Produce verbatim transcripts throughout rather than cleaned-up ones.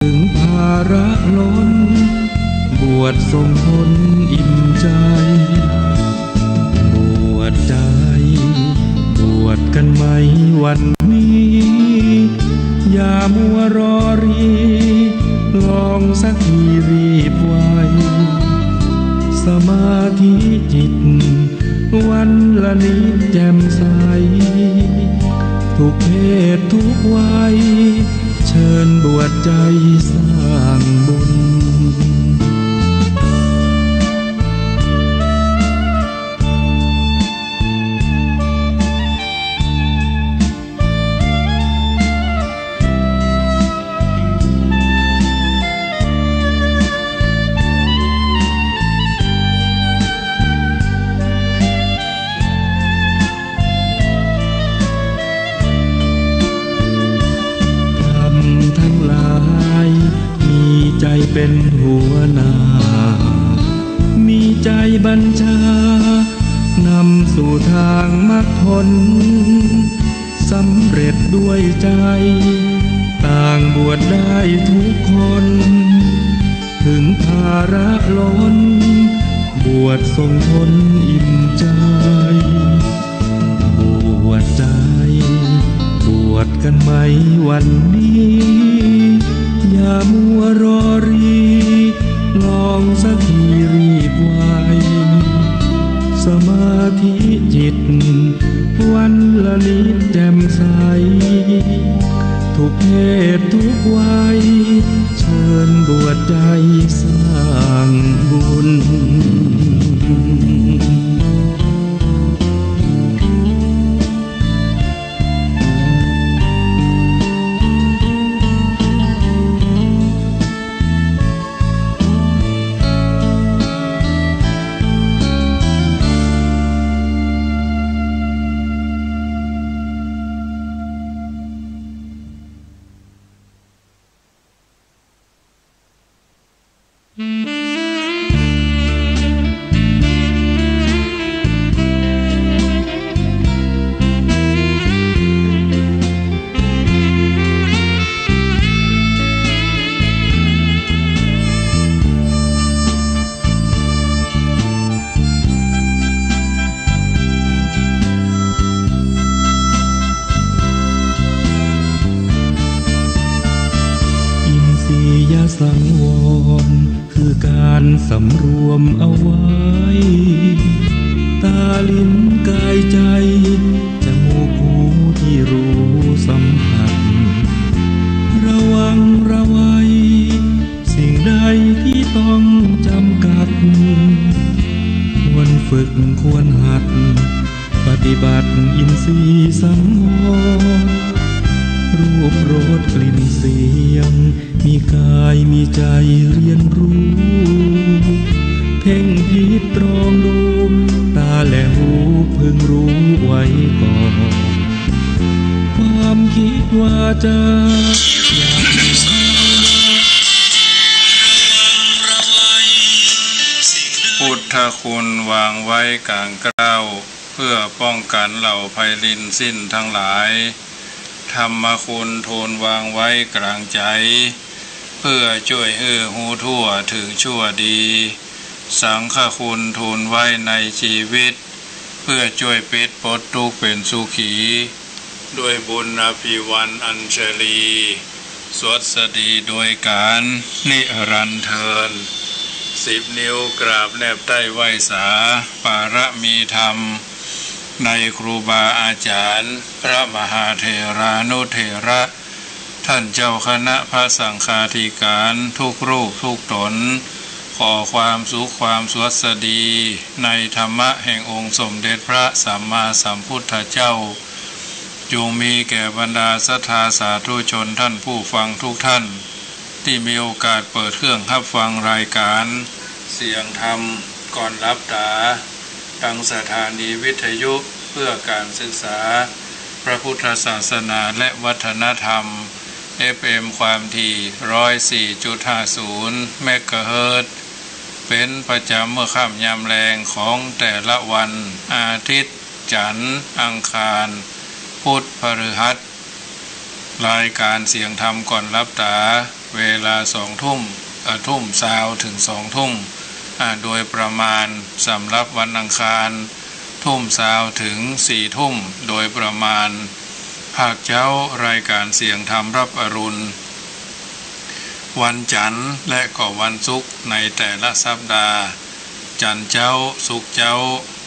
ถึงภาระล้น บวชส่งผลอิ่มใจ บวชใจ บวชกันไหมวันนี้ อย่ามัวรอรี ลองสักทีรีบไว สมาธิจิต วันละนิดแจ่มใส ทุกเพศทุกวัย เชิญบวชใจสร้างบุญ ธรรมทั้งหลาย มีใจเป็นหัวหน้า มีใจบัญชา นำสู่ทางมรรคผล สำเร็จด้วยใจ ต่างบวชได้ทุกคน ถึงภาระล้น บวชส่งผลอิ่มใจ บวชใจ บวชกันไหมวันนี้ อย่ามัวรอรี ลองสักทีรีบไว สมาธิจิต วันละนิดแจ่มใส ทุกเพศทุกวัย เชิญบวชใจสร้างบุญ อินทรียสังวร คือการสำรวมเอาไว้ ตาลิ้นกายใจ จมูกหูที่รู้สัมผัส ระวังระวัย สิ่งใดที่ต้องจำกัด ควรฝึกควรหัด ปฏิบัติอินทรีย์สังวร รูปรสกลิ่นเสียง มีกายมีใจเรียนรู้ เพ่งพิจตรองดู ตาและหูพึงรู้ไว้ก่อน ความคิดวาจา พุทธคุณวางไว้กลางเกล้า เพื่อป้องกันเหล่าภัยรินสิ้นทั้งหลาย ธรรมคุณทูลวางไว้กลางใจ เพื่อจ้วยหื้อฮู้ทั่วถึงชั่วดี สังฆคุณทูลไว้ในชีวิต เพื่อจ้วยปิดปลดทุกข์เป๋นสุขี ด้วยบุญอภิวรรณอัญชลี สวัสดีโดยการนิรันดร์เทอญ สิบนิ้วกราบแนบใต้ไหว้สา ปารมีธรรม ในครูบาอาจารย์ พระมหาเถรานุเถระ ท่านเจ้าคณะพระสังฆาธิการทุกรูปทุกต๋น ขอความสุขความสวัสดี ในธรรมะแห่งองค์สมเด็จพระสัมมาสัมพุทธเจ้า จงมีแก่บรรดาศรัทธาสาธุชนท่านผู้ฟังทุกท่าน ที่มีโอกาสเปิดเครื่องฮับฟังรายการเสียงธรรมก่อนหลับต๋า ตังสถานีวิทยุเพื่อการศึกษาพระพุทธศาสนาและวัฒนธรรม เอฟเอ็ม ความถี่ ร้อยสี่จุดห้าศูนย์ เมกะเฮิรตซ์ เป๋นประจ๋ำเมื่อค่ำยามแลงของแต่ละวัน อาทิตย์ จันทร์ อังคาร พุธ พฤหัส รายการเสียงธรรมก่อนหลับต๋า เวลาสองทุ่ม อ่า ทุ่มซาวเถิงสองทุ่ม อ่า โดยประมาณ สำหรับวันอังคาร ทุ่มซาวเถิงสี่ทุ่ม โดยประมาณ ภาคเจ๊ารายก๋านเสียงธรรมฮับอรุณ วันจั๋นทร์และก็วันศุกร์ในแต่ละสัปดาห์ จั๋นทร์เจ๊า ศุกร์เจ๊า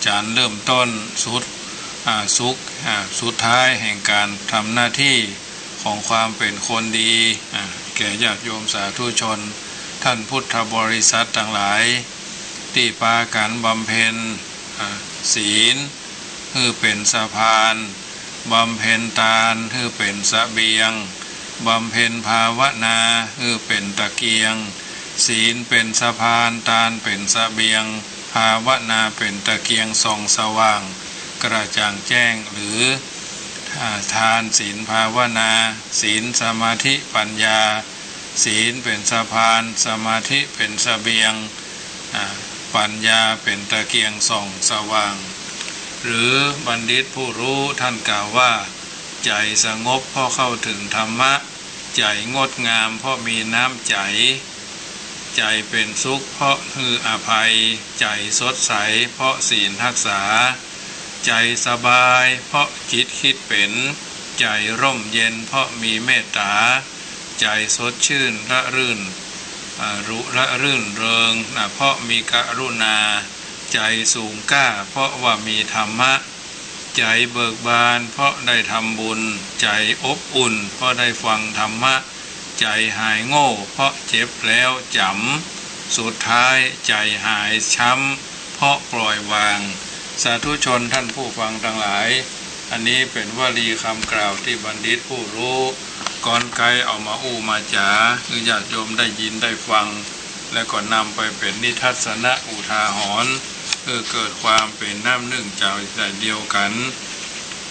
จั๋นทร์เริ่มต้น สุด อ่า ศุกร์ อ่า สุดท้ายแห่งก๋านทำหน้าตี้ของความเป๋นคนดี อ่า แก่ญาติโยมสาธุชน ต้านพุทธบริษัทตังหลาย ตี้ปากั๋นบำเพ็ญ อ่า ศีล หื้อเป๋นสะพาน บำเพ็ญตาน หื้อเป๋นเสบียง บำเพ็ญภาวนา หื้อเป๋นตะเกียง ศีลเป๋นสะพาน ตานเป๋นเสบียง ภาวนาเป๋นตะเกียงส่องสว่าง กระจ่างแจ้ง หรือ อ่า ทาน ศีล ภาวนา ศีล สมาธิ ปัญญา ศีลเป๋นสะพาน สมาธิเป๋นเสบียง อ่า ปัญญาเป๋นตะเกียงส่องสว่าง หรือบัณฑิตผู้รู้ต้านกล่าวว่า ใจ๋สงบเพราะเข้าเถิงธรรมะ ใจ๋งดงามเพราะมีน้ำใจ๋ ใจ๋เป๋นสุขเพราะหื้ออภัย ใจ๋สดใสเพราะศีลฮักษา ใจ๋สบายเพราะจิตคิดเป๋น ใจ๋ร่มเย็นเพราะมีเมตต๋า ใจ๋สดชื่นระรื่น อ่า รุ ระรื่นเริง นะ เพราะมีกรุณา ใจ๋สูงก้าเพราะว่ามีธรรมะ ใจ๋เบิกบานเพราะได้ทำบุญ ใจ๋อบอุ่นเพราะได้ฟังธรรมะ ใจ๋หายโง่เพราะเจ็บแล้วจ๋ำ สุดท้ายใจ๋หายช้ำเพราะปล่อยวาง สาธุชนต้านผู้ฟังตังหลาย อันนี้เป๋นวลีกำกล่าวตี้บัณฑิตผู้รู้ ก่อนใก้เอามาอู้มาจ๋า หื้อญาติโยมได้ยินได้ฟัง และก็นำไปเป๋นนิทัศนะอุทาหรณ์ หื้อเกิดความเป๋นน้ำนึ่งจ๋าวใจ๋เดียวกั๋น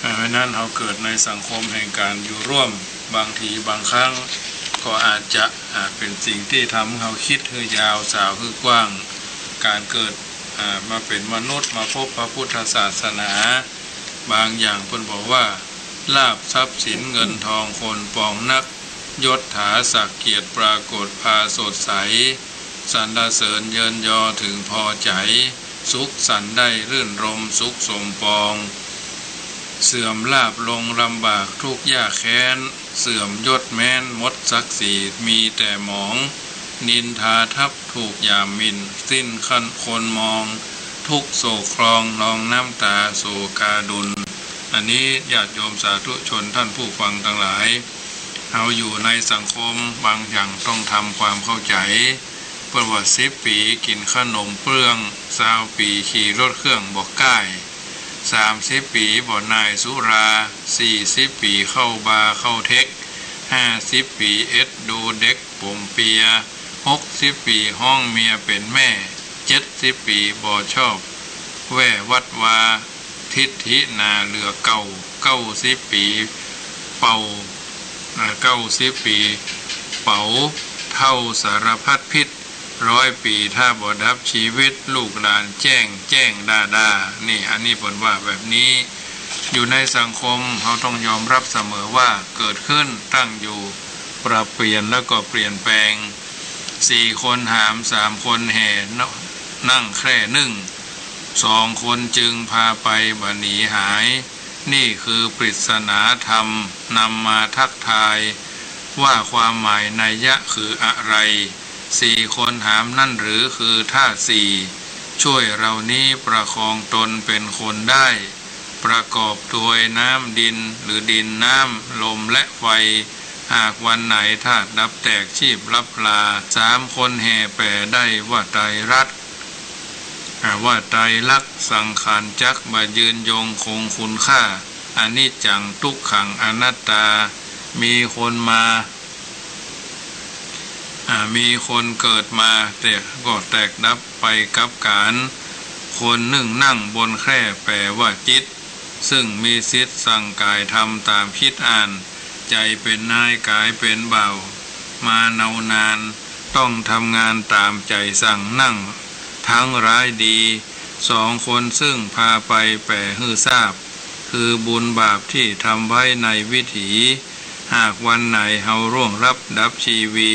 อ่า เพราะนั้นเฮาเกิดในสังคมแห่งก๋านอยู่ร่วม บางทีบางครั้งก็อาจจะ อ่า เป๋นสิ่งตี้ทำหื้อเฮาคิดหื้อยาว สาวหื้อกว้าง ก๋านเกิด อ่า มาเป๋นมนุษย์ มาพบพระพุทธศาสนา บางอย่างเปิ้นบอกว่า ลาภทรัพย์สินเงินทองคนปองนัก ยศถาศักดิ์เกียรติปรากฏพาสดใส สรรเสริญเยินยอเถิงพอใจ๋ สุขสันต์ได้รื่นรมสุขสมปอง เสื่อมลาภลงลำบากทุกข์ยากแค้น เสื่อมยศแม้นหมดศักดิ์ศรีมีแต่หมอง นินทาทัพถูกหยามหมิ่นสิ้นคนมอง ทุกข์โศกคลองนองน้ำต๋าโศกาดุล อันนี้ญาติโยมสาธุชนต้านผู้ฟังตังหลาย เฮาอยู่ในสังคมบางอย่างต้องทำความเข้าใจ๋ เปิ้นว่าสิบปี๋กิ๋นขนมเปื้อง ซาวปี๋ขี่รถเครื่องบ่ก้าย สามสิบปี๋บ่หน่ายสุรา สี่สิบปี๋เข้าบาร์เข้าเทค ห้าสิบปี๋เอ็ดดูเด็กป๋มเปีย หกสิบปี๋ฮ้องเมียเป๋นแม่ เจ็ดสิบปี๋บ่ชอบแว่วัดวา ทิฐิหนาเหลือเก่า เก้าสิบปี๋เป่า อ่า เก้าสิบปี๋เป๋าเฒ่าสารพัดพิษ ร้อยปี๋ถ้าบ่ดับชีวิต ลูกหลานแจ้งแจ้งด้าด้า นี่ อันนี้เปิ้นว่าแบบนี้ อยู่ในสังคมเฮาต้องยอมรับเสมอว่าเกิดขึ้น ตั้งอยู่ ปรับเปลี่ยนแล้วก็เปลี่ยนแปลง สี่คนหาม สามคนแห่ นั่งแคร่นึ่ง สองคนจึงพาไปบ่หนีหาย นี่คือปริศนาธรรมนำมาทักทาย ว่าความหมายนัยยะคืออะไร สี่คนหามนั่นหรือคือธาตุสี่ ช่วยเรานี้ประคองตนเป็นคนได้ ประกอบโดยน้ำดินหรือดินน้ำลมและไฟ หากวันไหนธาตุดับแตกชีพลับลา สามคนแห่แผ่ได้ว่าไตรรัตน์ อ่า ว่าไตรลักษณ์สังขารจักรบ่ยืนยงคงคุณค่า อนิจจังทุกขังอนัตตา มีคนมา อ่า มีคนเกิดมา แต่ก็แตกดับไปกับกาล คนนึ่งนั่งบนแคร่แปลว่าจิต ซึ่งมีสิทธิ์สั่งก๋ายทำต๋ามคิดอ่าน ใจ๋เป๋นนายก๋ายเป๋นบ่าว มาเนาวนาน ต้องทำงานต๋ามใจ๋สั่งนั่ง ทั้งร้ายดี สองคนซึ่งพาไปแปลหื้อทราบ คือบุญบาปที่ทำไว้ในวิถี หากวันไหนเฮาร่วงลับดับชีวี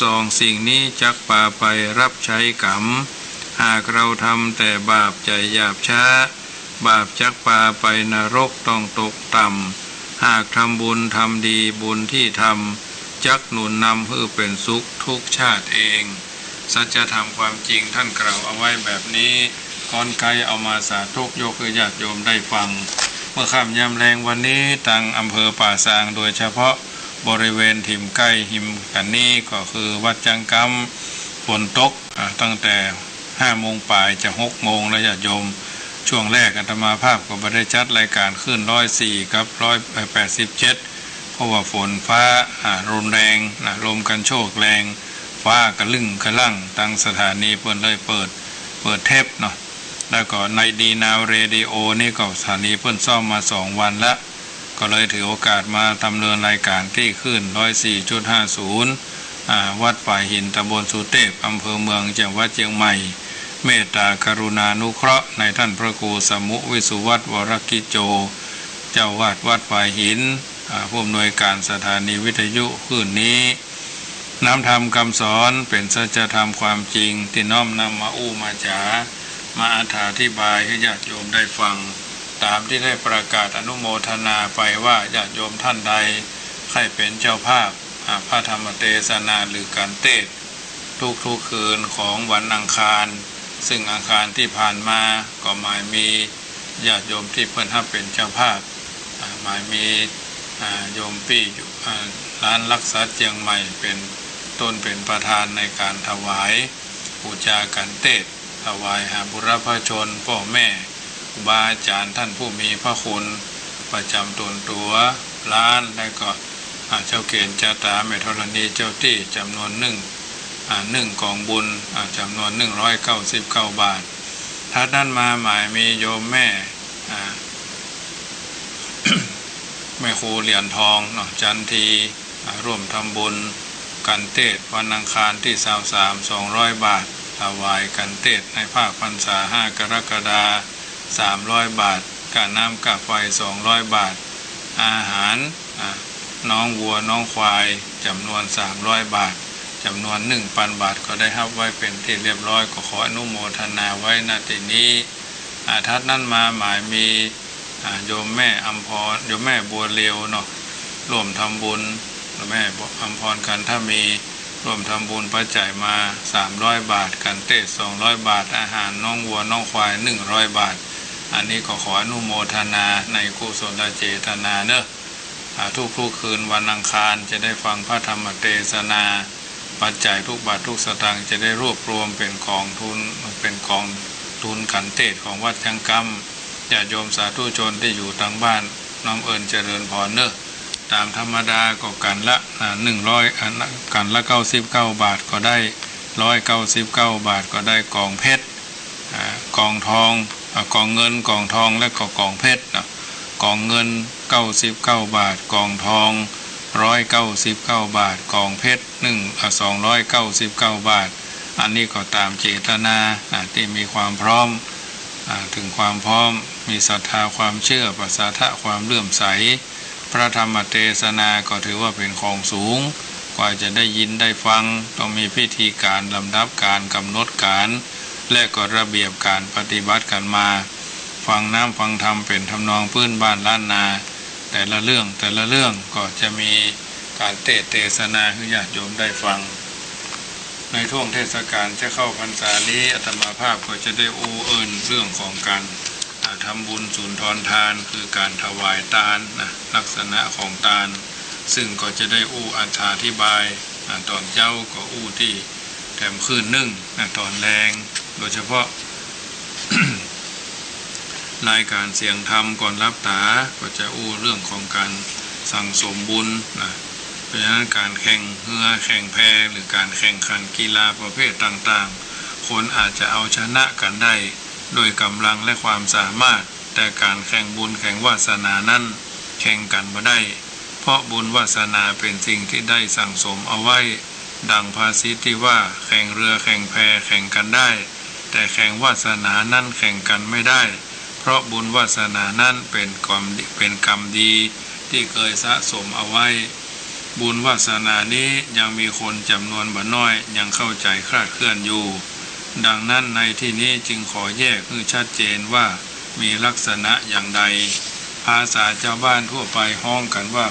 สองสิ่งนี้จักปาไปรับใช้กรรม หากเฮาทำแต่บาปใจ๋หยาบช้า บาปจักปาไปนรกต้องตกต่ำ หากทำบุญทำดีบุญที่ทำ จักหนุนนำหื้อเป๋นสุขทุกชาติเอง สัจธรรมความจริงท่านกล่าวเอาไว้แบบนี้ ก้อนใก๊เอามาสาธกยกหื้อญาติโยมได้ฟัง เมื่อค่ำยามแลงวันนี้ ตางอำเภอป่าซางโดยเฉพาะบริเวณถิ่มใก้หิมกั๋นนี้ก็คือวัดจังกำ ฝนตก อ่า ตั้งแต่ห้าโมงป๋ายจะหกโมงแล้วญาติโยม ช่วงแรกอาตมาภาพก็บ่ได้จัดรายการคลื่นร้อยสี่กับร้อย เอ่อ แปดสิบเจ็ด เพราะว่าฝนฟ้า อ่า รุนแรงนะ ลมกันโชกแรง ฟ้ากระลึ้งกระลั่ง ตางสถานีเปิ้นเลยเปิด เปิดเทปเนาะ แล้วก็ในดีนาวเรดิโอนี่ก็สถานีเปิ้นซ่อมมาสองวันละ ก็เลยถือโอกาสมาดำเนินรายการตี้คลื่นร้อยสี่จุดห้าศูนย์ อ่า วัดฝายหิน ตำบลสุเตพ อำเภอเมือง จังหวัดเจียงใหม่ เมตตากรุณานุเคราะห์ในท่านพระครูสมุห์ วิสุวัฒน์ วรกิจโจ เจ้าอาวาสวัดฝายหิน อ่า ผู้อำนวยการสถานีวิทยุคลื่นนี้ นำธรรมกำสอนเป๋นสัจธรรมความจริง ตี้น้อมนำมาอู้มาจ๋า มาอธิบายหื้อญาติโยมได้ฟัง ต๋ามตี้ได้ประกาศอนุโมทนาไปว่า ญาติโยมท่านใดใค่เป๋นเจ้าภาพ อ่า พระธรรมเตสนาหรือกัณฑ์เตสน์ ทุกๆ คืนของวันอังคาร ซึ่งอังคารตี้ผ่านมาก็หมายมี ญาติโยมตี้เปิ้นฮับเป๋นเจ้าภาพ อ่า หมายมี อ่า โยมปี้อยู่ อ่า ร้านลักษาเจียงใหม่เป๋นต้นเป๋นประธานในการถวายบูชากัณฑ์เตสน์ ถวายหาบุรพชน ป้อแม่ ครูบาอาจ๋ารย์ ท่านผู้มีพระคุณ ประจ๋ำต๋นตั๋วร้าน และก็ อ่า เจ้าเก๋ณฑ์จาต๋าแม่ธรณีเจ้าตี้จ๋ำนวนนึ่ง อ่า นึ่งก๋องบุญ อ่า จ๋ำนวนนึ่งร้อยเก้าสิบเก้าบาท ถัดนั้นมาหมายมีโยมแม่ อ่า แม่ครูเหรียญทองเนาะ จันที อ่า ร่วมทำบุญกัณฑ์เตสน์วันอังคารตี้ซาวสาม สองร้อยบาท ถวายกัณฑ์เตสน์ในภาคพรรษาห้ากรกฎา สามร้อยบาท ค่าน้ำค่าไฟสองร้อยบาท อาหาร อ่า น้องวัวน้องควายจ๋ำนวนสามร้อยบาท จ๋ำนวนนึ่งปันบาทก็ได้ฮับไว้เป๋นตี้เรียบร้อย ก็ขออนุโมทนาไว้ ณ ตี้นี้ อ่า ถัดนั้นมาหมายมี อ่า โยมแม่อำพร โยมแม่บัวเรียวเนาะ ร่วมทำบุญ แม่อำพร กันทมี ร่วมทำบุญปัจจัยมาสามร้อยบาท กัณฑ์เตสน์สองร้อยบาท อาหารน้องวัวน้องควายนึ่งร้อยบาท อันนี้ก็ขออนุโมทนาในกุศลเจตนาเนาะ อ่า ทุกๆ คืนวันอังคารจะได้ฟังพระธรรมเตสนา ปัจจัยทุกบาททุกสตางค์จะได้รวบรวมเป๋นก๋องทุน เป๋นก๋องทุนกัณฑ์เตสน์ของวัดจังกำ ญาติโยมสาธุชนตี้อยู่ตางบ้าน น้อมเอิญเจริญพรเนาะ ต๋ามธรรมดาก็กัณฑ์ละ อ่า นึ่งร้อย อ่า กัณฑ์ละเก้าสิบเก้าบาทก็ได้ ร้อยเก้าสิบเก้าบาทก็ได้ก๋องเพชร อ่า ก๋องทอง อ่า ก๋องเงิน ก๋องทอง และก็ก๋องเพชรเนาะ ก๋องเงินเก้าสิบเก้าบาท ก๋องทองร้อยเก้าสิบเก้าบาท ก๋องเพชรนึ่ง อ่า สองร้อยเก้าสิบเก้าบาท อันนี้ก็ต๋ามเจตนา อ่า ตี้มีความพร้อม อ่า เถิงความพร้อม มีศรัทธาความเจื้อ ปราศจากความเลื่อมใส พระธรรมเตสนาก็ถือว่าเป๋นของสูง กว่าจะได้ยินได้ฟัง ต้องมีพิธีก๋าน ลำดับก๋าน ก๋ำหนดก๋าน และก็ระเบียบก๋านปฏิบัติกั๋นมา ฟังน้ำฟังธรรมเป๋นทำนองปื๊นบ้านล้านนา แต่ละเรื่องแต่ละเรื่องก็จะมีก๋านเตสน์เตสนาหื้อญาติโยมได้ฟัง ในช่วงเทศกาลจะเข้าพรรษานี้ อาตมาภาพก็จะได้อู้เอิ้นเรื่องของก๋าน อ่า ทำบุญสุนทรทาน คือก๋านถวายตานนะ ลักษณะของตาน ซึ่งก็จะได้อู้อธิบาย อ่า ต๋อนเจ๊าก็อู้ตี้แถมคืนนึ่งนะ ต๋อนแลง โดยเฉพาะ รายก๋านเสียงธรรมก่อนหลับต๋า ก็จะอู้เรื่องของก๋านสั่งสมบุญนะ เพราะฉะนั้นก๋านแข่งเฮือแข่งแพหรือก๋านแข่งขันกีฬาประเภทต่างๆ คนอาจจะเอาชนะกั๋นได้โดยก๋ำลังและความสามารถ แต่ก๋านแข่งบุญแข่งวาสนานั้นแข่งกั๋นบ่ได้ เพราะบุญวาสนาเป๋นสิ่งตี้ได้สั่งสมเอาไว้ ดังภาษิตตี้ว่า แข่งเฮือแข่งแพแข่งกั๋นได้ แต่แข่งวาสนานั้นแข่งกั๋นไม่ได้ เพราะบุญวาสนานั้นเป๋นกรรม เป๋นกรรมดี ตี้เกยสะสมเอาไว้ บุญวาสนานี้ยังมีคนจ๋ำนวนบ่น้อยยังเข้าใจ๋คลาดเคลื่อนอยู่ ดังนั้นในตี้นี้จึงขอแยกหื้อชัดเจนว่ามีลักษณะอย่างใด ภาษาจาวบ้านทั่วไปฮ้องกั๋นว่า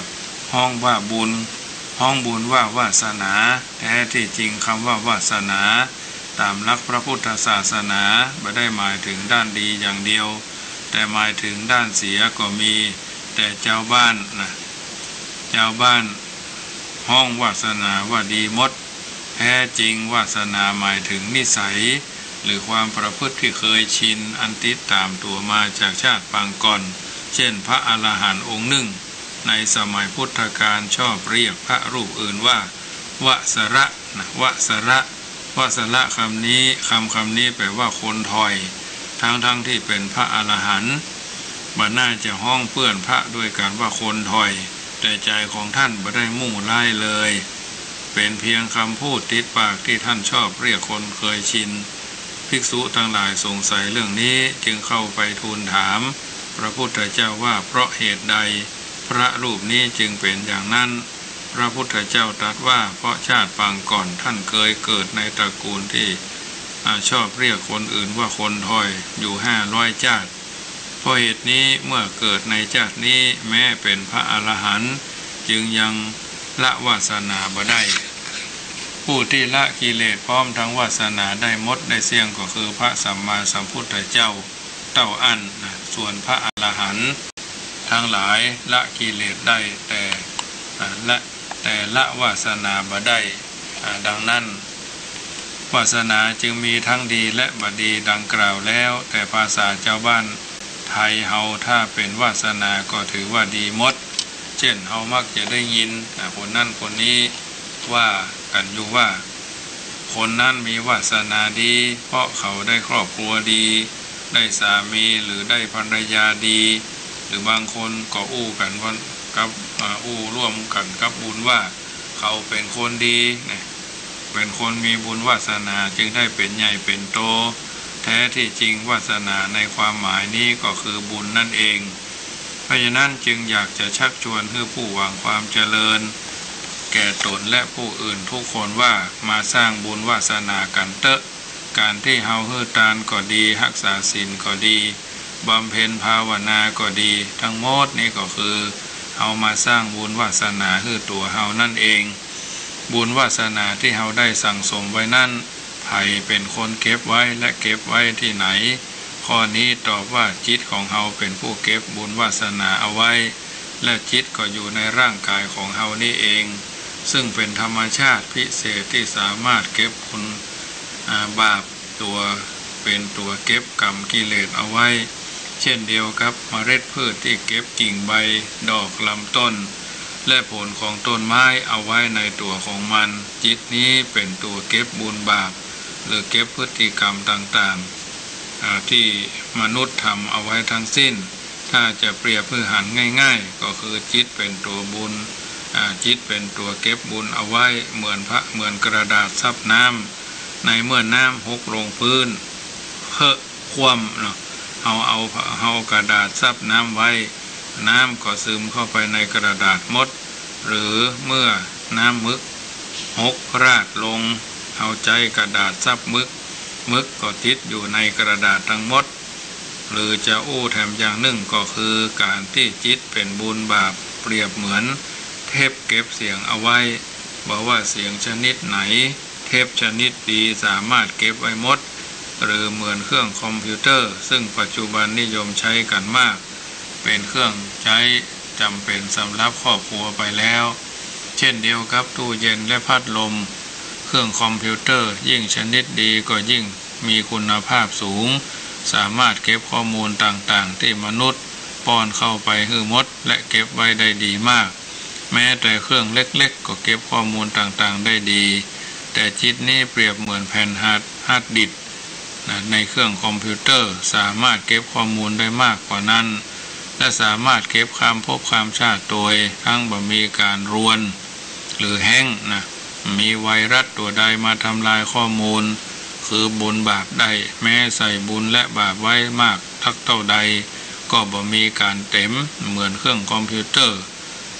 ฮ้องว่าบุญ ฮ้องบุญว่าวาสนา แต๊ตี้จริงกำว่าวาสนา ต๋ามหลักพระพุทธศาสนาบ่ได้หมายเถิงด้านดีอย่างเดียว แต่หมายเถิงด้านเสียก็มี แต่จาวบ้านนะ จาวบ้านฮ้องวาสนาว่าดีหมด แต๊จริงวาสนาหมายเถิงนิสัย หรือความประพฤติตี้เกยชิน อันติดต๋ามตั๋วมาจากชาติปางก่อน เจ้นพระอรหันต์องค์นึ่ง ในสมัยพุทธกาลชอบเรียกพระรูปอื่นว่าวสระนะ วสระ วสระกำนี้ กำ กำนี้แปลว่าคนถ่อย ทั้งๆ ตี้เป๋นพระอรหันต์ บ่น่าจะฮ้องเปื้อนพระด้วยกั๋นว่าคนถ่อย แต่ใจ๋ของต้านบ่ได้มุ่งร้ายเลย เป๋นเพียงกำพูดติดปากตี้ต้านชอบเรียกคนเกยชิน ภิกษุตังหลายสงสัยเรื่องนี้จึงเข้าไปทูลถามพระพุทธเจ้าว่าเพราะเหตุใดพระรูปนี้จึงเป๋นอย่างนั้น พระพุทธเจ้าตรัสว่าเพราะชาติปางก่อนต้านเกยเกิดในตระกูลตี้ อ่า ชอบเรียกคนอื่นว่าคนถ่อยอยู่ห้าร้อยชาติ เพราะเหตุนี้เมื่อเกิดในชาตินี้แม้เป๋นพระอรหันต์จึงยังละวาสนาบ่ได้ ผู้ตี้ละกิเลสพร้อมทั้งวาสนาได้หมดได้เสี้ยงก็คือพระสัมมาสัมพุทธเจ้าเต้าอั้นนะ ส่วนพระอรหันต์ตังหลายละกิเลสได้แต่ อ่า ละ แต่ละวาสนาบ่ได้ อ่า ดังนั้น วาสนาจึงมีทั้งดีและบ่ดีดังกล่าวแล้ว แต่ภาษาจาวบ้านไทยเฮาถ้าเป๋นวาสนาก็ถือว่าดีหมด เจ้นเฮามักจะได้ยิน อ่า คนนั้นคนนี้ว่ากั๋นอยู่ว่า คนนั้นมีวาสนาดี เพราะเขาได้ครอบครัวดี ได้สามีหรือได้ภรรยาดี หรือบางคนก็อู้กั๋นว่ากับ อ่า อู้ร่วมกั๋นกับบุญว่าเขาเป๋นคนดีนะ เป๋นคนมีบุญวาสนาจึงได้เป๋นใหญ่เป๋นโต แต๊ตี้จริงวาสนาในความหมายนี้ก็คือบุญนั่นเอง เพราะฉะนั้นจึงอยากจะชักชวนหื้อผู้หวังความเจริญแก่ตนและผู้อื่นทุกคนว่ามาสร้างบุญวาสนากั๋นเต๊อะ ก๋านตี้เฮาหื้อตานก็ดี ฮักษาศีลก็ดี บำเพ็ญภาวนาก็ดี ทั้งหมดนี้ก็คือเฮามาสร้างบุญวาสนาหื้อตั๋วเฮานั่นเอง บุญวาสนาตี้เฮาได้สั่งสมไว้นั้น ใผเป๋นคนเก็บไว้และเก็บไว้ตี้ไหน ข้อนี้ตอบว่าจิตของเฮาเป๋นผู้เก็บบุญวาสนาเอาไว้ และจิตก็อยู่ในร่างกายของเฮานี้เอง ซึ่งเป๋นธรรมชาติพิเศษตี้สามารถเก็บบุญ อ่า บาปตั๋ว เป๋นตั๋วเก็บกรรมกิเลสเอาไว้ เจ้นเดียวกับเมล็ดพืชตี้เก็บกิ่งใบ ดอก ลำต้น และผลของต้นไม้เอาไว้ในตั๋วของมัน จิตนี้เป๋นตั๋วเก็บบุญบาป หรือเก็บพฤติกรรมต่างๆ อ่า ตี้มนุษย์ทำเอาไว้ทั้งสิ้น ถ้าจะเปรียบหื้อหันง่ายๆ ก็คือจิตเป๋นตั๋วบุญ อ่า จิตเป๋นตั๋วเก็บบุญเอาไว้ เหมือนพระ เหมือนกระดาษซับน้ำ ในเมื่อน้ำหกลงพื้น เฮอะ คว่ำเนาะ เฮาเอา เฮากระดาษซับน้ำไว้ น้ำก็ซึมเข้าไปในกระดาษหมด หรือเมื่อน้ำมึกหกราดลง เฮาใจ๊กระดาษซับมึก มึกก็ติดอยู่ในกระดาษตังหมด หรือจะอู้แถมอย่างนึ่งก็คือก๋านตี้จิตเป๋นบุญบาป เปรียบเหมือนเทปเก็บเสียงเอาไว้ บ่ว่าเสียงชนิดไหน เทปชนิดดีสามารถเก็บไว้หมด หรือเหมือนเครื่องคอมพิวเตอร์ ซึ่งปัจจุบันนิยมใจ๊กั๋นมาก เป๋นเครื่องใจ๊จ๋ำเป๋นสำหรับครอบครัวไปแล้ว เจ้นเดียวกับตู้เย็นและพัดลม เครื่องคอมพิวเตอร์ ยิ่งชนิดดีก็ยิ่งมีคุณภาพสูง สามารถเก็บข้อมูลต่างๆ ตี้มนุษย์ป้อนเข้าไปหื้อหมด และเก็บไว้ได้ดีมาก แม้แต่เครื่องเล็กๆ ก็เก็บข้อมูลต่างๆ ได้ดี แต่จิตนี้เปรียบเหมือนแผ่นฮาร์ด ฮาร์ดดิสก์นะ ในเครื่องคอมพิวเตอร์ สามารถเก็บข้อมูลได้มากกว่านั้น และสามารถเก็บข้ามภพข้ามชาติโดยทั้งบ่มีก๋านรวน หรือแฮ้งก์นะ มีไวรัสตั๋วใดมาทำลายข้อมูล คือบุญบาปได้ แม้ใส่บุญและบาปไว้มากสักเต้าใด ก็บ่มีก๋านเต็ม เหมือนเครื่องคอมพิวเตอร์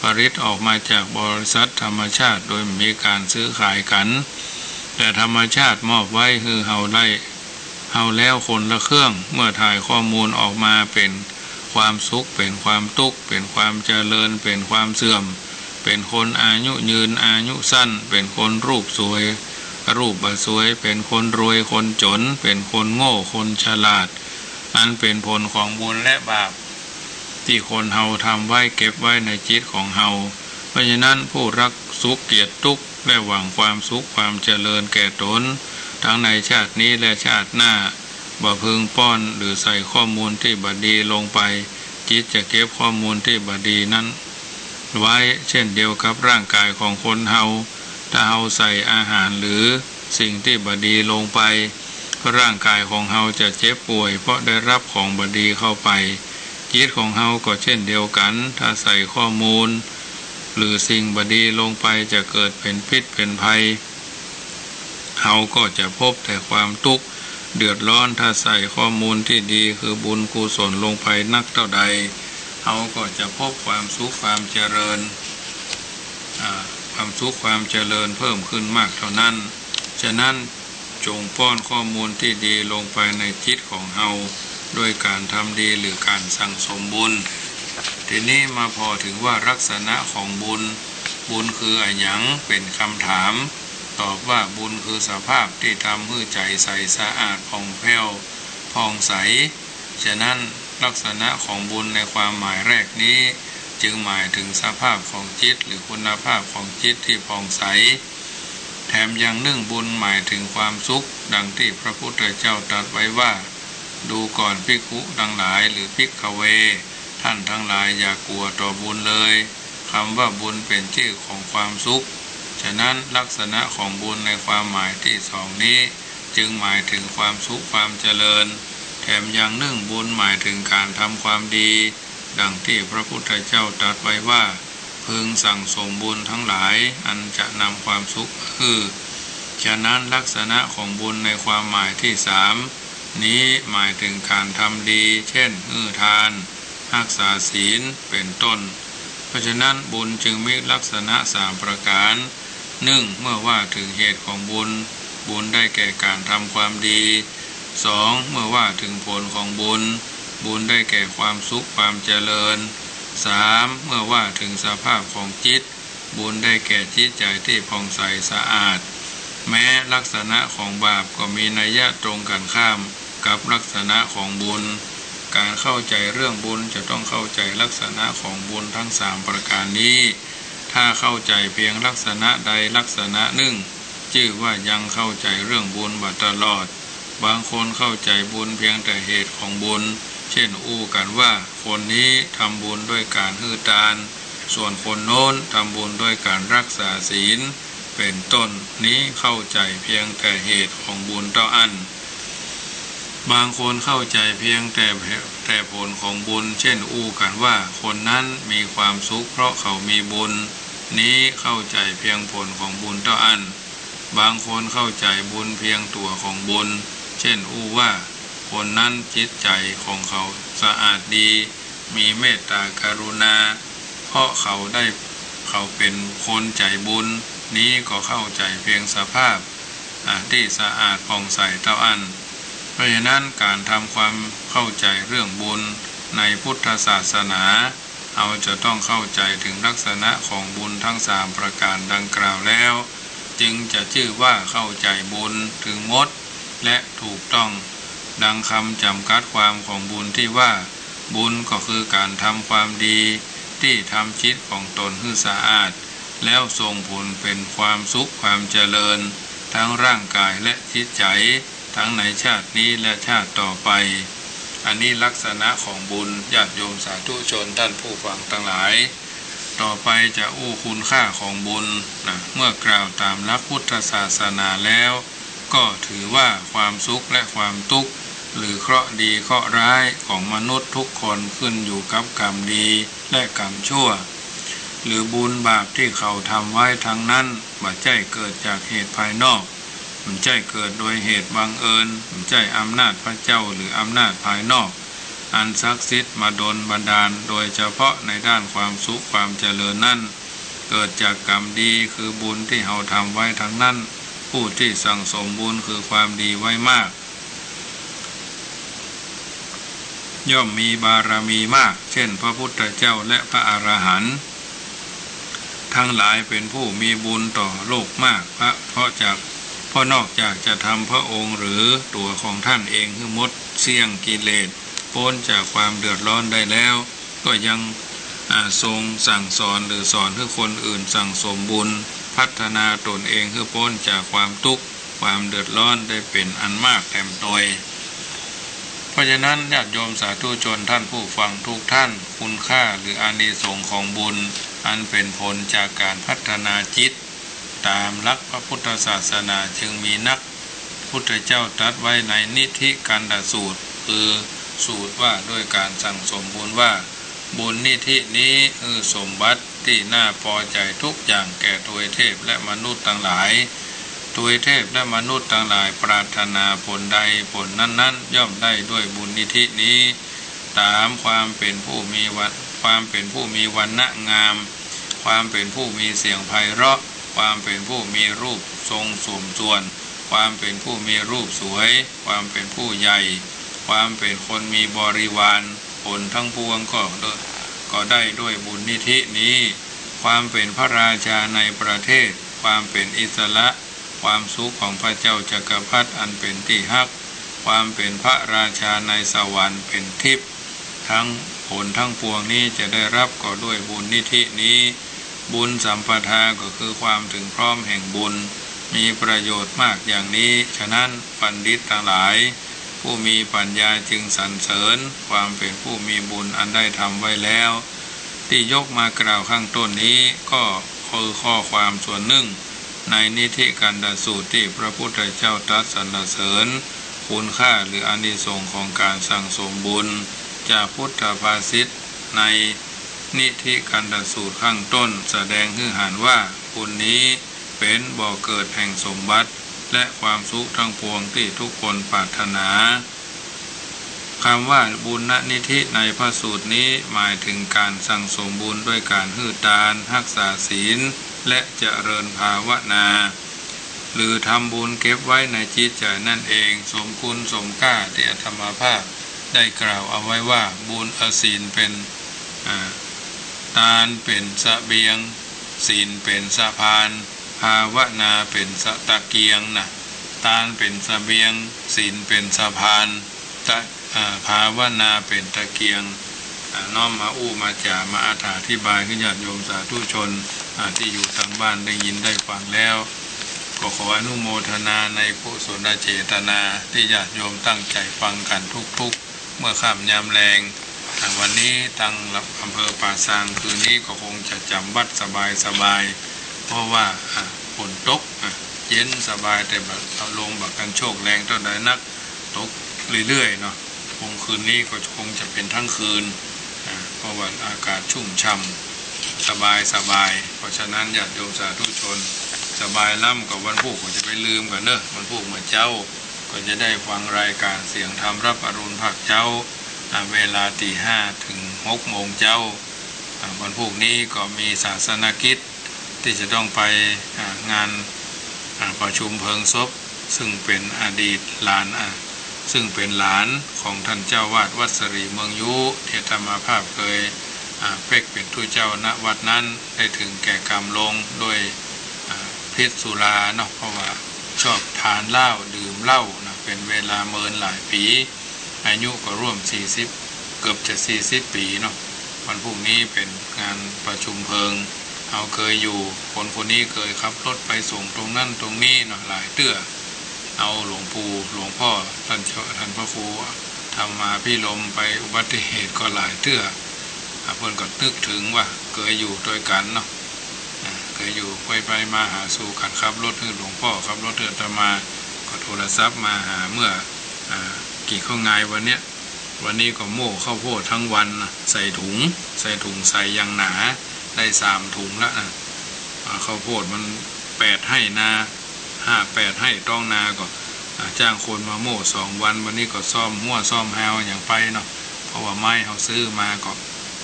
ผลิตออกมาจากบริษัทธรรมชาติโดยบ่มีก๋านซื้อขายกั๋น แต่ธรรมชาติมอบไว้หื้อเฮาได้ เฮาแล้วคนละเครื่อง เมื่อถ่ายข้อมูลออกมาเป๋นความสุข เป๋นความตุ๊กข์ เป๋นความเจริญ เป๋นความเสื่อม เป๋นคนอายุยืน อายุสั้น เป๋นคนรูปสวย รูปบ่สวย เป๋นคนรวย คนจ๋น เป๋นคนโง่ คนฉลาด อันเป๋นผลของบุญและบาป ตี้คนเฮาทำไว้เก็บไว้ในจิตของเฮา เพราะฉะนั้นผู้รักสุขเกลียดตุ๊กข์ และหวังความสุขความเจริญแก่ตน ทั้งในชาตินี้และชาติหน้า บ่พึงป้อนหรือใส่ข้อมูลตี้บ่ดีลงไป จิตจะเก็บข้อมูลตี้บ่ดีนั้นไว้ เช่นเดียวกับร่างกายของคนเฮา ถ้าเฮาใส่อาหารหรือสิ่งตี้บ่ดีลงไป ร่างกายของเฮาจะเจ็บป่วย เพราะได้รับของบ่ดีเข้าไป จิตของเฮาก็เช่นเดียวกั๋น ถ้าใส่ข้อมูลหรือสิ่งบ่ดีลงไป จะเกิดเป๋นพิษเป๋นภัย เฮาก็จะพบแต่ความตุ๊กข์เดือดร้อน ถ้าใส่ข้อมูลตี้ดีคือบุญกุศลลงไปนักเท่าใด เฮาก็จะพบความสุขความเจริญ อ่า ความสุขความเจริญเพิ่มขึ้นมากเท่านั้น ฉะนั้นจงป้อนข้อมูลตี้ดีลงไปในจิตของเฮา ด้วยก๋านทำดีหรือก๋านสั่งสมบุญ ทีนี้มาผ่อเถิงว่าลักษณะของบุญ บุญคืออะหยัง เป๋นคำถาม ตอบว่าบุญคือสภาพตี้ทำหื้อใจ๋ใสสะอาดผ่องแผ้วผ่องใส ฉะนั้นลักษณะของบุญในความหมายแรกนี้ จึงหมายเถิงสภาพของจิตหรือคุณภาพของจิตตี้ผ่องใส แถมยังนึ่งบุญหมายเถิงความสุข ดังตี้พระพุทธเจ้าตรัสไว้ว่า ดูก่อนภิกขุตังหลาย หรือภิกขเว ท่านทั้งหลายอย่ากั๋วต่อบุญเลย คำว่าบุญเป๋นจื้อของความสุข ฉะนั้นลักษณะของบุญในความหมายตี้สองนี้ จึงหมายเถิงความสุขความเจริญ แถมยังนึ่งบุญหมายเถิงก๋านทำความดี ดังตี้พระพุทธเจ้าตรัสไว้ว่า พึงสั่งสมบุญทั้งหลาย อันจะนำความสุขมาหื้อ ฉะนั้นลักษณะของบุญในความหมายตี้สามนี้ หมายเถิงก๋านทำดี เช่น หื้อทาน ฮักษาศีล เป๋นต้น เพราะฉะนั้นบุญจึงมีลักษณะสามประก๋าน นึ่ง เมื่อว่าเถิงเหตุของบุญ บุญได้แก่ก๋านทำความดี สอง เมื่อว่าเถิงผลของบุญ บุญได้แก่ความสุขความเจริญ สาม เมื่อว่าเถิงสภาพของจิต บุญได้แก่จิตใจ๋ตี้ผ่องใสสะอาด แม้ลักษณะของบาปก็มีนัยยะตรงกั๋นข้ามกับลักษณะของบุญ ก๋านเข้าใจ๋เรื่องบุญจะต้องเข้าใจ๋ลักษณะของบุญทั้งสามประก๋านนี้ ถ้าเข้าใจ๋เพียงลักษณะใดลักษณะนึ่ง จื้อว่ายังเข้าใจ๋เรื่องบุญบ่ตลอด บางคนเข้าใจ๋บุญเพียงแต่เหตุของบุญ เช่น อู้กั๋นว่า คนนี้ทำบุญด้วยก๋านหื้อตาน ส่วนคนโน้นทำบุญด้วยก๋านฮักษาศีล เป๋นต้น นี้เข้าใจ๋เพียงแต่เหตุของบุญเต้าอั้น บางคนเข้าใจ๋เพียงแต่ แต่ผลของบุญ เช่น อู้กั๋นว่า คนนั้นมีความสุขเพราะเขามีบุญ นี้เข้าใจ๋เพียงผลของบุญเต้าอั้น บางคนเข้าใจ๋บุญเพียงตั๋วของบุญ เช่น อู้ว่า คนนั้นจิตใจ๋ของเขาสะอาดดี มีเมตตากรุณา เพราะเขาได้ เขาเป๋นคนใจ๋บุญ นี้ก็เข้าใจ๋เพียงสภาพ อ่ะ ตี้สะอาดผ่องใสเต้าอั้น เพราะฉะนั้นก๋านทำความเข้าใจ๋เรื่องบุญในพุทธศาสนา เฮาจะต้องเข้าใจ๋เถิงลักษณะของบุญทั้งสามประก๋านดังกล่าวแล้ว จึงจะจื้อว่าเข้าใจ๋บุญเถิงหมด และถูกต้อง ดังกำจ๋ำกัดความของบุญตี้ว่า บุญก็คือก๋านทำความดี ตี้ทำจิตของตนหื้อสะอาด แล้วส่งผลเป๋นความสุขความเจริญ ทั้งร่างกายและจิตใจ๋ ทั้งในชาตินี้และชาติต่อไป อันนี้ลักษณะของบุญ ญาติโยมสาธุชนท่านผู้ฟังตังหลาย ต่อไปจะอู้คุณค่าของบุญนะ เมื่อกล่าวต๋ามหลักพุทธศาสนาแล้ว ก็ถือว่าความสุขและความตุ๊กข์ หรือเคราะห์ดีเคราะห์ร้ายของมนุษย์ทุกคนขึ้นอยู่กับกรรมดีและกรรมชั่ว หรือบุญบาปตี้เขาทำไว้ทั้งนั้น บ่ใจ้เกิดจากเหตุภายนอก บ่ใจ้เกิดโดยเหตุบังเอิญ บ่ใจ้อำนาจพระเจ้าหรืออำนาจภายนอก อันศักดิ์สิทธิ์มาดลบันดาล โดยเฉพาะในด้านความสุขความเจริญนั้น เกิดจากกรรมดีคือบุญตี้เฮาทำไว้ทั้งนั้น ผู้ตี้สั่งสมบุญคือความดีไว้มาก ย่อมมีบารมีมาก เช่นพระพุทธเจ้าและพระอรหันต์ทั้งหลายเป็นผู้มีบุญต่อโลกมาก เพราะ เพราะจาก เพราะนอกจากจะทำพระองค์หรือตั๋วของท่านเองหื้อหมดเสี้ยงกิเลส ป๊นจากความเดือดร้อนได้แล้ว ก็ยัง อ่า ทรงสั่งสอนหรือสอนหื้อคนอื่นสั่งสมบุญ พัฒนาตนเองหื้อป๊นจากความตุ๊กข์ ความเดือดร้อนได้เป๋นอันมากแตมตวย เพราะฉะนั้นญาติโยมสาธุชนท่านผู้ฟังทุกท่าน คุณค่าหรืออานิสงส์ของบุญ อันเป๋นผลจากการพัฒนาจิต ต๋ามหลักพระพุทธศาสนาจึงมีนัก พุทธเจ้าตรัสไว้ในนิธิกันดสูตร คือสูตรว่าด้วยการสั่งสมบุญว่า บุญนิธินี้หื้อสมบัติตี้น่าปอใจ๋ทุกอย่างแก่ทวยเทพและมนุษย์ตังหลาย ทวยเทพและมนุษย์ตังหลายปรารถนาผลใดผลนั้นๆ ย่อมได้ด้วยบุญนิธินี้ ต๋ามความเป๋นผู้มีวัน ความเป๋นผู้มีวรรณะงาม ความเป๋นผู้มีเสียงไพเราะ ความเป๋นผู้มีรูปทรงสมส่วน ความเป๋นผู้มีรูปสวย ความเป๋นผู้ใหญ่ ความเป๋นคนมีบริวาร ผลทั้งปวงก็ ก็ได้ด้วยบุญนิธินี้ ความเป๋นพระราชาในประเทศ ความเป๋นอิสระ ความสุขของพระเจ้าจักรพรรดิอันเป๋นตี้ฮัก ความเป๋นพระราชาในสวรรค์เป๋นทิพย์ ทั้งผลทั้งปวงนี้จะได้รับก็ด้วยบุญนิธินี้ บุญสัมปทาก็คือความถึงพร้อมแห่งบุญ มีประโยชน์มากอย่างนี้ ฉะนั้นบัณฑิตตังหลาย ผู้มีปัญญาจึงสรรเสริญ ความเป๋นผู้มีบุญอันได้ทำไว้แล้ว ตี้ยกมากล่าวข้างต้นนี้ ก็คือข้อความส่วนนึ่ง ในนิธิกันดสูตรตี้พระพุทธเจ้าตรัสสรรเสริญ คุณค่าหรืออานิสงส์ของการสั่งสมบุญ จากพุทธภาษิตในนิธิกันดสูตรข้างต้น แสดงหื้อหันว่า บุญนี้เป๋นบ่อเกิดแห่งสมบัติ และความสุขทั้งปวงตี้ทุกคนปรารถนา คำว่าบุญนิธิในพระสูตรนี้หมายถึงการสั่งสมบุญด้วยการหื้อตาน ฮักษาศีล และเจริญภาวนา หรือทำบุญเก็บไว้ในจิตใจ๋นั่นเอง สมคุณสมค่าตี้อาตมาภาพได้กล่าวเอาไว้ว่า บุญ เอ่อ ศีลเป๋น อ่า ตานเป๋นเสบียง ศีลเป๋นสะพาน ภาวนาเป๋นสะ ตะเกียงนะ ตานเป๋นเสบียง ศีลเป๋นสะพาน ตะ อ่า ภาวนาเป๋นตะเกียง อ่า น้อมมาอู้มาจ๋ามาอธิบายหื้อญาติโยมสาธุชน อ่า ตี้อยู่ตางบ้านได้ยินได้ฟังแล้ว ก็ขออนุโมทนาในกุศลเจตนา ตี้ญาติโยมตั้งใจ๋ฟังกั๋นทุกๆ เมื่อค่ำยามแลง อ่า วันนี้ตางอำเภอป่าซางคืนนี้ก็คงจะจ๋ำวัดสบายๆ เพราะว่า อ่า ฝนตก อ่า เย็นสบาย แต่บ่า ลมบ่กั๋นโชกแรงเต้าใดนัก ตกเรื่อยๆ เนาะ คงคืนนี้ก็คงจะเป๋นทั้งคืน อ่า เพราะว่าอากาศชุ่มฉ่ำสบายๆ เพราะฉะนั้นญาติโยมสาธุชน สบายล้ำก็วันพูกก็จะไปลืมกั๋นเนาะ วันพูกเมื่อเจ๊า ก็จะได้ฟังรายการเสียงธรรมรับอรุณภาคเจ๊า อ่า เวลาตีห้าถึงหกโมงเจ๊า อ่า วันพูกนี้ก็มีศาสนกิจตี้จะต้องไป อ่า งาน อ่า ประชุมเพลิงศพ ซึ่งเป๋นอดีตหลาน อ่า ซึ่งเป๋นหลานของท่านเจ้าวาดวัดสิริเมืองยู ตี้อาตมาภาพเกย อ่า เป๊กเป๋นตุ๊เจ้า ณ วัดนั้น ได้ถึงแก่กรรมลงด้วย อ่า พิษสุราเนาะ เพราะว่าชอบทานเหล้า ดื่มเหล้านะ เป๋นเวลาเมินหลายปี๋ อายุก็ร่วมสี่สิบ เกือบจะสี่สิบปี๋เนาะ วันพูกนี้เป๋นงานประชุมเพลิง เฮาเกยอยู่ คนคนนี้เกยขับรถไปส่งตรงนั้นตรงนี้เนาะ หลายเตื้อ เอาหลวงปู่ หลวงพ่อ ท่านเจ้า ท่านพระครูธรรมาภิรมย์ไปอุบัติเหตุก็หลายเตื้อ อ่ะ เปิ้นก็นึกถึงว่าเกยอยู่ตวยกั๋นเนาะ อ่ะ เกยอยู่ไปไปมาหาสู่กั๋น ขับรถหื้อหลวงพ่อ ขับรถหื้ออาตมา ก็โทรศัพท์มาหาเมื่อ อ่า กี่ข้าวงายวันเนี้ย วันนี้ก็โม่ข้าวโพดทั้งวันนะ ใส่ถุง ใส่ถุงใสอย่างหนา ได้สามถุงละนะ อ่า ข้าวโพดมันแปดไฮ่นา ห้าแปดไฮ่ต๊องนา ก็ อ่า จ้างคนมาโม่สองวัน วันนี้ก็ซ่อมฮั้วซ่อมฮาวอย่างไปเนาะ เพราะว่าไม้เฮาซื้อมาก็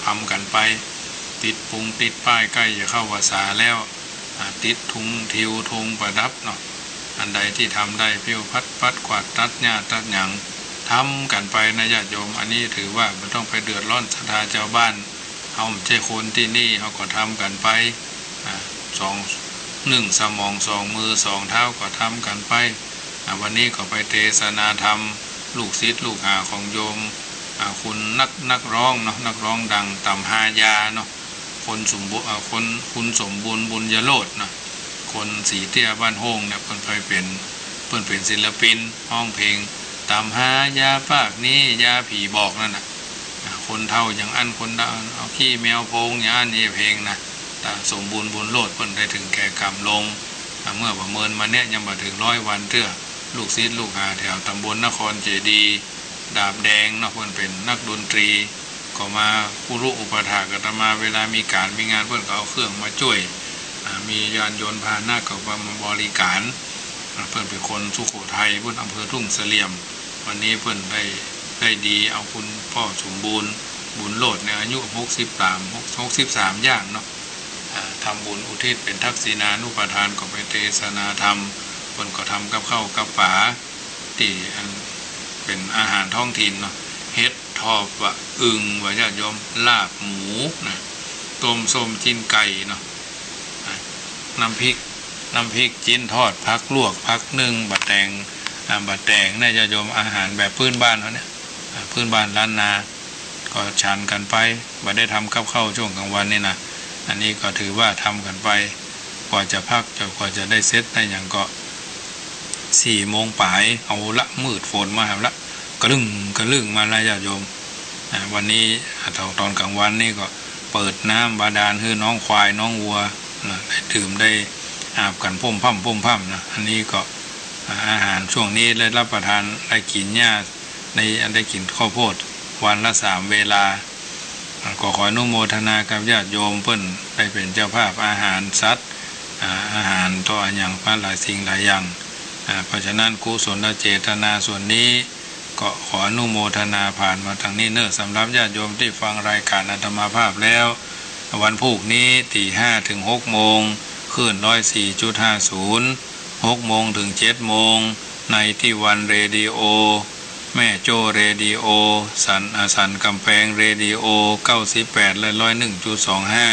ทำกั๋นไป ติดปงติดป้ายใก้จะเข้าพรรษาแล้ว อ่า ติดธงทิวธงประดับเนาะ อันใดตี้ทำได้ ผิวพัดปัดกวาดตัดหญ้าตัดหยัง ทำกั๋นไปนะญาติโยม อันนี้ถือว่าบ่ต้องไปเดือดร้อนศรัทธาจาวบ้าน เฮาบ่ใจ้คนตี้นี่ เฮาก็ทำกั๋นไป อ่า สอง นึ่งสมองสองมือสองเท้าก็ทำกั๋นไป อ่า วันนี้ก็ไปเตสนาธรรม ลูกศิษย์ลูกหาของโยม อ่า คุณนัก นักร้องเนาะ นักร้องดัง ต๋ำฮายาเนาะ คนสมบูรณ์ อ่า คน คุณสมบูรณ์ บุญยโรจน์เนาะ คนสีเตี้ยบ้านโฮ่งเนี่ย เปิ้นเคยเป๋น เปิ้นเป๋นศิลปิน ฮ้องเพลง ต๋ำฮายาปากนี้ ยาผีบอกนั่นน่ะ อ่า คนเฒ่าอย่างอั้น คนเฒ่าเอาขี้แมวโพงอย่างอั้น นี่เพลงนะ ต๋าสมบูรณ์ บุญโรจน์ เปิ้นได้ถึงแก่กรรมลง อ่า เมื่อบ่เมินมาเนี่ย ยังบ่เถิงร้อยวันเตื้อ ลูกศิษย์ลูกหาแถวต๋ำบลนครเจดีย์ ดาบแดงเนาะ เปิ้นเป๋นนักดนตรี ก็มาคุรุอุปัฏฐากอาตมา เวลามีก๋านมีงาน เปิ้นก็เอาเครื่องมาจ้วย อ่า มียานยนต์พาหนะก็มาบริก๋าน อ่า เปิ้นเป๋นคนสุโขทัย เปิ้นอำเภอทุ่งเสลี่ยม วันนี้เปิ้นได้ ได้ดีเอาคุณป้อสมบูรณ์ บุญโรจน์ ในอายุหกสิบสาม หก หกสิบสามย่างเนาะ อ่า ทำบุญอุทิศเป๋นทักษิณานุปทาน ก็ไปเตสนาธรรม เปิ้นก็ทำกับข้าวกับป๋า ตี้อันเป๋นอาหารท้องถิ่นเนาะ เห็ดถอบวะอึ่งวะญาติโยม ลาบหมูนะ ต้มส้มจีนไก่เนาะ อ่ะ น้ำพริก น้ำพริกจีนทอด ผักลวก ผักนึ่ง บะแตง อ่า บะแตงเนี่ยญาติโยม อาหารแบบพื้นบ้านเฮาเนี่ย อ่า พื้นบ้านล้านนา ก็ฉันกั๋นไป บ่ได้ทำกับข้าวช่วงกลางวันนี่นะ อันนี้ก็ถือว่าทำกั๋นไป กว่าจะพัก จะ กว่าจะได้เสร็จได้หยังก็ สี่โมงป๋าย เอาละ มืดฝนมาแล้วละ กระลึ่งกระลึ่งมาแล้วญาติโยม อ่า วันนี้ อ่า ต๋อน ต๋อนกลางวันนี่ก็เปิดน้ำบาดาลหื้อน้องควายน้องวัวนะ ได้ดื่มได้อาบกั๋นพ่มพ่ำพ่มพ่ำนะ อันนี้ก็ อ่า อาหารช่วงนี้ได้รับประทาน ได้กิ๋นหญ้า ได้ ได้กิ๋นข้าวโพดวันละสามเวลา อ่า ก็ขออนุโมทนากับญาติโยม เปิ้นได้เป๋นเจ้าภาพอาหารสัตว์ อ่า อาหารต่ออะหยังมาหลายสิ่งหลายอย่าง อ่า เพราะฉะนั้นกุศลเจตนาส่วนนี้ ก็ขออนุโมทนาผ่านมาตางนี้เน่อ สำหรับญาติโยมตี้ฟังรายก๋านอาตมาภาพแล้ว วันพูกนี้ ตีห้าเถิงหกโมง คลื่นร้อยสี่จุดห้าศูนย์ หกโมงเถิงเจ็ดโมง ในตี้วันเรดิโอ แม่โจ้เรดิโอ สัน อ่า สันก๋ำแปงเรดิโอ เก้าสิบแปด และ ร้อยหนึ่งจุดสองห้า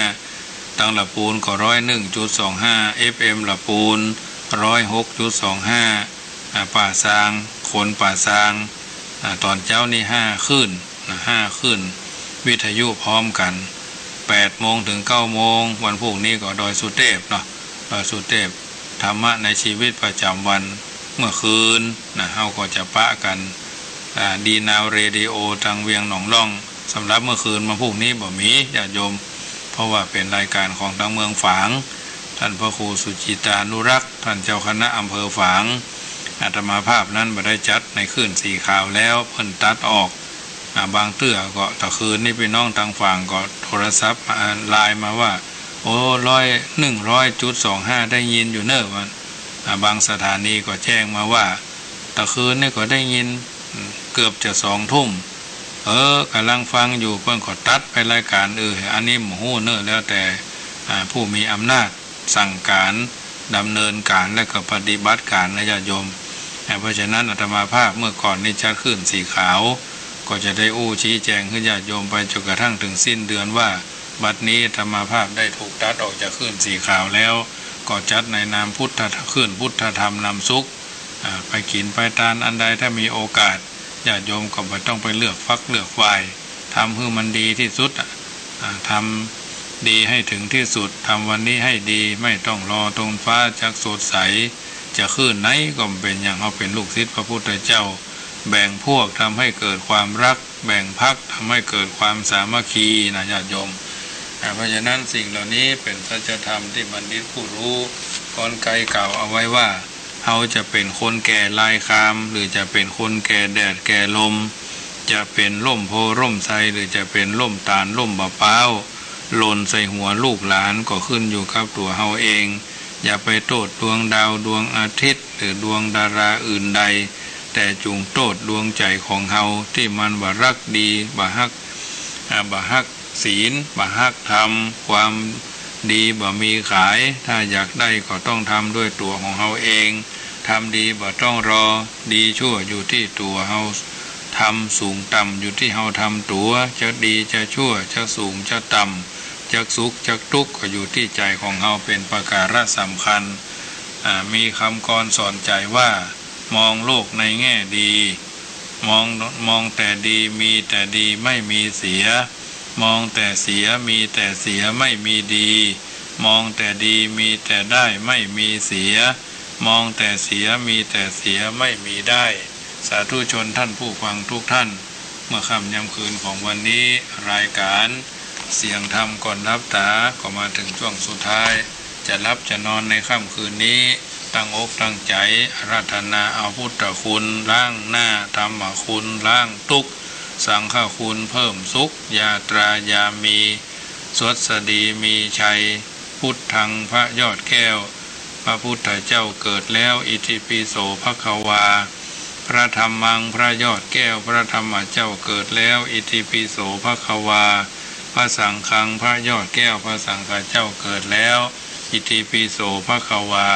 ตังละปูนก็ ร้อยหนึ่งจุดสองห้า เอฟเอ็ม ละปูน ร้อยหกจุดสองห้า อ่า ป่าซาง คนป่าซาง อ่า ต๋อนเจ๊านี่ห้าคลื่นนะ ห้าคลื่นวิทยุพร้อมกั๋น แปดโมงเถิงเก้าโมง วันพูกนี้ก็ดอยสุเตพเนาะ ดอยสุเตพ ธรรมะในชีวิตประจ๋ำวัน เมื่อคืนนะ เฮาก็จะปะกั๋น อ่า ดีนาวเรดิโอ ตางเวียงหนองล่อง สำหรับเมื่อคืนวันพูกนี้บ่มีญาติโยม เพราะว่าเป๋นรายก๋านของตางเมืองฝาง ต้านพระครูสุจิตานุรักษ์ ต้านเจ้าคณะอำเภอฝาง อาตมาภาพนั้นบ่ได้จัดในคลื่นสีขาวแล้ว เปิ้นตัดออก อ่า บางเตื้อก็ ตะคืนนี้ปี้น้องตางฝางก็โทรศัพท์มา อ่า ไลน์มาว่า โอ้ ร้อย หนึ่งร้อยจุดสองห้า ได้ยินอยู่เน่อ ว่า อ่า บางสถานีก็แจ้งมาว่า ตะคืนนี้ก็ได้ยิน อืม เกือบจะสองทุ่ม เออ ก่ำลังฟังอยู่ เปิ้นก็ตัดไปรายก๋าน เออ อันนี้บ่ฮู้เน่อ แล้วแต่ อ่า ผู้มีอำนาจสั่งก๋าน ดำเนินก๋าน และก็ปฏิบัติก๋านนะญาติโยม อ่า เพราะฉะนั้นอาตมาภาพเมื่อก่อนนี้จัดคลื่นสีขาว ก็จะได้อู้ชี้แจงหื้อญาติโยมไปจ๋นกระทั่งเถิงสิ้นเดือนว่า บัดนี้อาตมาภาพได้ถูกตัดออกจากคลื่นสีขาวแล้ว ก็จัดในนามพุทธะ คลื่นพุทธธรรมนำสุข อ่า ไปกิ๋นไปตานอันใด ถ้ามีโอกาส ญาติโยมก็บ่ต้องไปเลือกฝักเลือกฝ่าย ทำหื้อมันดีตี้สุดอะ อ่า ทำดีหื้อเถิงตี้สุด ทำวันนี้หื้อดี ไม่ต้องรอตนฟ้าจักสดใส จะคลื่นไหนก็บ่เป๋นหยัง เฮาเป๋นลูกศิษย์พระพุทธเจ้า แบ่งพวกทำให้เกิดความรัก แบ่งพรรคทำให้เกิดความสามัคคีนะญาติโยม อ่า เพราะฉะนั้นสิ่งเหล่านี้เป๋นสัจธรรมตี้บัณฑิตผู้ฮู้ กรไกยกล่าวเอาไว้ว่า เฮาจะเป๋นคนแก่ลายคราม หรือจะเป๋นคนแก่แดดแก่ลม จะเป๋นร่มโพธิ์ร่มไทร หรือจะเป๋นร่มตาลร่มมะพร้าว หล่นใส่หัวลูกหลาน ก็ขึ้นอยู่กับตั๋วเฮาเอง อย่าไปโต้ษดวงดาวดวงอาทิตย์ หรือดวงดาราอื่นใด แต่จุ่งโต้ษดวงใจ๋ของเฮาตี้มันบ่ฮักดี บ่ฮัก อ่า บ่ฮักศีล บ่ฮักธรรม ความดีบ่มีขาย ถ้าอยากได้ก็ต้องทำด้วยตั๋วของเฮาเอง ทำดีบ่ต้องรอ ดีชั่วอยู่ตี้ตั๋วเฮา ธรรมสูงต่ำอยู่ตี้เฮาทำตั๋ว จะดีจะชั่ว จะสูงจะต่ำ จะสุขจะตุ๊กข์ ก็อยู่ตี้ใจ๋ของเฮาเป๋นประก๋าระสำคัญ อ่า มีกำกรสอนใจ๋ว่า มองโลกในแง่ดี มอง มองแต่ดี มีแต่ดี ไม่มีเสีย มองแต่เสีย มีแต่เสีย ไม่มีดี มองแต่ดี มีแต่ได้ ไม่มีเสีย มองแต่เสีย มีแต่เสีย ไม่มีได้ สาธุชนท่านผู้ฟังทุกท่าน เมื่อค่ำยามคืนของวันนี้ รายก๋านเสียงธรรมก่อนหลับต๋า ก็มาเถิงช่วงสุดท้าย จะหลับจะนอนในค่ำคืนนี้ ตั้งอกตั้งใจ๋อาราธนาเอาพุทธคุณล้างหน้า ธรรมคุณล้างตุ๊กข์ สังฆคุณเพิ่มสุข ญาตรายามี สวัสดีมีชัย พุทธัง พระยอดแก้ว พระพุทธเจ้าเกิดแล้ว อิติปิโสภะคะวา พระธัมมัง พระยอดแก้ว พระธรรมเจ้าเกิดแล้ว อิติปิโสภะคะวา พระสังฆัง พระยอดแก้ว พระสังฆเจ้าเกิดแล้ว อิติปิโสภะคะวา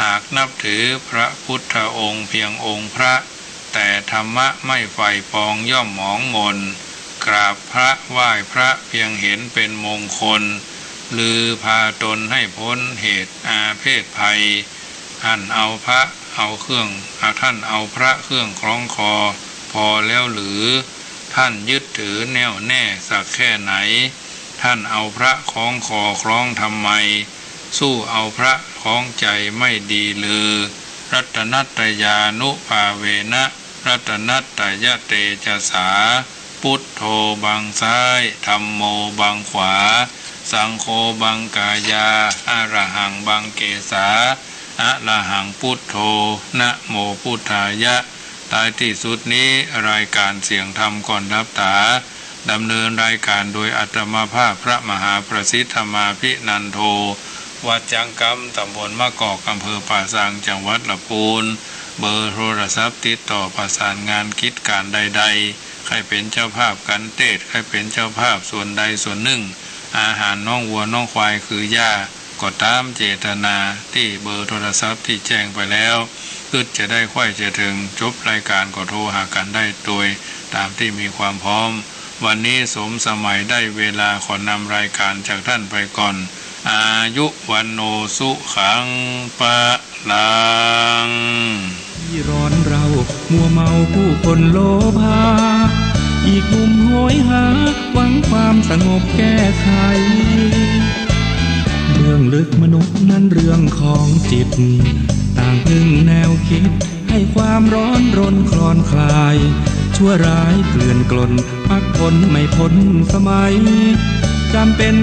หากนับถือพระพุทธองค์เพียงองค์พระ แต่ธรรมะไม่ใฝ่ปองย่อมหมองหม่น กราบพระไหว้พระเพียงเห็นเป็นมงคล ลือพาตนให้พ้นเหตุอาเพศภัย ท่านเอาพระเอาเครื่อง อ่า ท่านเอาพระเครื่องคล้องคอพอแล้วหรือ ท่านยึดถือแน่วแน่สักแค่ไหน ท่านเอาพระคล้องคอคล้องทำไม สู้เอาพระคล้องใจ๋ไม่ดีลือ รัตนัตตยานุภาเวนะ รัตนัตตยเตจสา พุทโธบังซ้าย ธัมโมบังขวา สังโฆบังกายา อะระหังบังเกสา อะระหังพุทโธ นะโมพุทธายะ ท้ายตี้สุดนี้ รายก๋านเสียงธรรมก่อนหลับต๋า ดำเนินรายก๋านโดยอาตมาภาพพระมหาประสิทธมาภินันโท วัดจ๊างกำ ตำบลมะกอก อำเภอป่าซาง จังหวัดละปูน เบอร์โทรศัพท์ติดต่อประสานงานกิจก๋านใดๆ ใค่เป๋นเจ้าภาพก๋านเตสน์ ใค่เป๋นเจ้าภาพส่วนใดส่วนนึ่ง อาหารน้องวัวน้องควายคือหญ้า ก็ต๋ามเจตนา ตี้เบอร์โทรศัพท์ตี้แจ้งไปแล้ว กึ๊ดจะได้ใค่จะเถิง จบรายก๋านก็โทรหากั๋นได้โตยต๋ามตี้มีความพร้อม วันนี้สมสมัยได้เวลา ขอนำรายก๋านจากท่านไปก่อน อายุ วัณโณ สุขัง พลัง ที่ร้อนเร่ามัวเมาผู้คนโลภา อีกมุมโหยหาหวังความสงบแก้ไข เบื้องลึกมนุษย์นั้นเรื่องของจิต ต่างพึ่งแนวคิดให้ความร้อนรนคลอนคลาย ชั่วร้ายเกลื่อนกล่น มักผลไม่พ้นสมัย จำเป็น